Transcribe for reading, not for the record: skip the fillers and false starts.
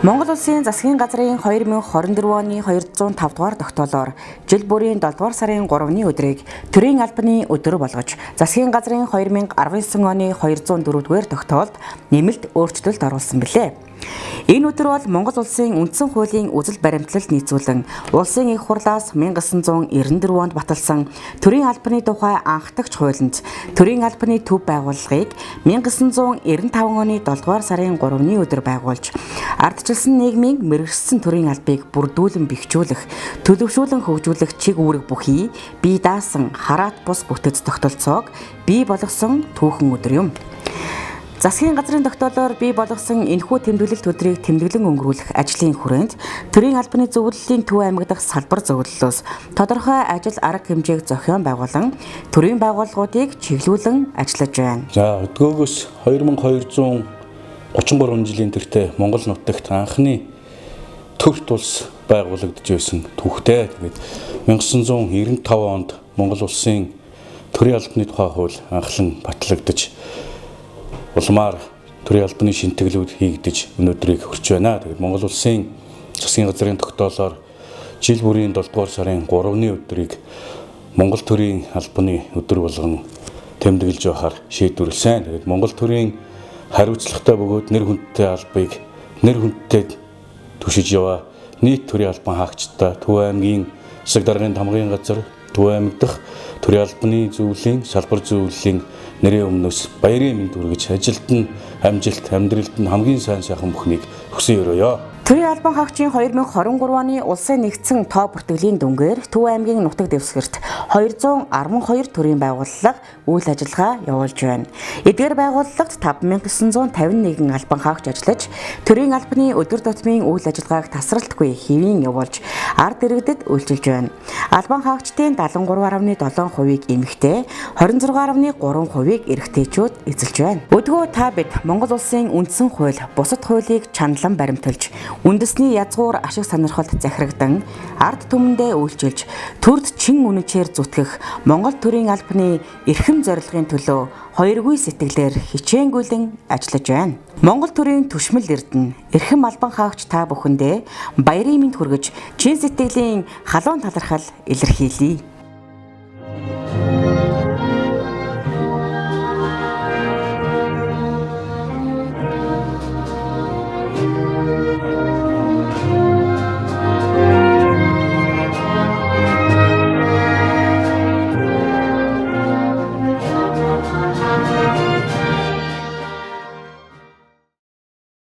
Монгол Улсын засгийн газрын 2024 оны 205 дугаар тогтоолоор жил бүрийн 7 дугаар сарын 3-ны өдрийг төрийн албаны өдөр болгож засгийн газрын 2019 оны 204 дугаар тогтоолд нэмэлт өөрчлөлт оруулсан билээ. Энэ өдөр бол Монгол Улсын үндсэн хуулийн үзэл баримтлалд нийцүүлэн улсын их хурлаас 1994 онд баталсан төрийн албаны тухай анхдагч хуулинд төрийн албаны төв байгууллагыг 1995 оны 7 дугаар сарын 3-ны өдөр байгуулж ардчилсан нийгмийн мэргэжсэн төрийн албыг бүрдүүлэн бэхжүүлэх, төлөвшүүлэн хөгжүүлэх чиг үүрэг бүхий бие даасан хараат бус бүтэц тогтолцоог бий болгосон түүхэн өдөр юм. Засгийн газрын тогтоолоор бий болгосон энэхүү тэмдэглэлт өдрийг тэмдэглэн өнгөрүүлэх ажлын хүрээнд төрийн албаны зөвлөлийн Төв аймаг дахь салбар зөвлөлөөс тодорхой ажил арга хэмжээг зохион байгуулан төрийн байгууллагуудыг чиглүүлэн ажиллаж байна. За, өдгөөгөөс 2233 жилийн тэртээ Монгол нутагт анхны төрт улс байгуулагдж байсан түүхтэй. Тэгээд 1995 онд Монгол улсын төрийн албаны тухай хууль анхлан батлагдаж улмаар төрийн албаны шинтгэлүүд хийгдэж өнөөдрийг хүрч байна. Тэгээд Монгол улсын засгийн газрын тогтоолоор жил бүрийн 7 дугаар сарын 3-ны өдрийг Монгол төрийн албаны өдөр болгон тэмдэглэж байхаар шийдвэрлсэн. Тэгээд Монгол төрийн хариуцлагатай бөгөөд нэр хүндтэй албыг нэр хүндтэй түшиж яваа нийт төрийн албан хаагчдаа Төв аймгийн засаг даргын тамгын газар Төв аймаг дахь төрийн албаны зөвлөлийн салбар зөвлөлийн нэрийн өмнөөс баярын мэнд хүргэж ажилд нь амжилт, амьдралд нь хамгийн сайн сайхан бүхнийг хүсэн өрөөё. Төрийн албан хаагчийн 2023 оны улсын нэгдсэн тоо бүртгэлийн дүнгээр Төв аймгийн нутаг дэвсгэрт 212 төрийн байгууллага үйл ажиллагаа явуулж байна. Эдгээр байгууллагт 5951 албан хаагч ажиллаж, төрийн албаны өдөр тутмын үйл ажиллагааг тасралтгүй хэвийн явуулж, ард иргэдэд үйлчилж байна. Албан хаагчдын 73.7%-ийг эмэгтэй, 26.3%-ийг эрэгтэйчүүд эзэлж байна. Өдгөө та бид Монгол улсын үндсэн хууль, бусад хуулийг чаналан баримталж, үндэсний язгуур ашиг сонирхолд захирагдан ард түмэндээ үйлчилж, төрд чин үнэнчээр зүтгэх Монгол төрийн албаны эрхэм зорилгын төлөө хоёргүй сэтгэлээр хичээнгүйлэн ажиллаж байна. Монгол төрийн түшмэл эрдэнэ, эрхэм албан хаагч та бүхэндээ баярын мэнд хүргэж, чин сэтгэлийн халуун талархал илэрхийлье.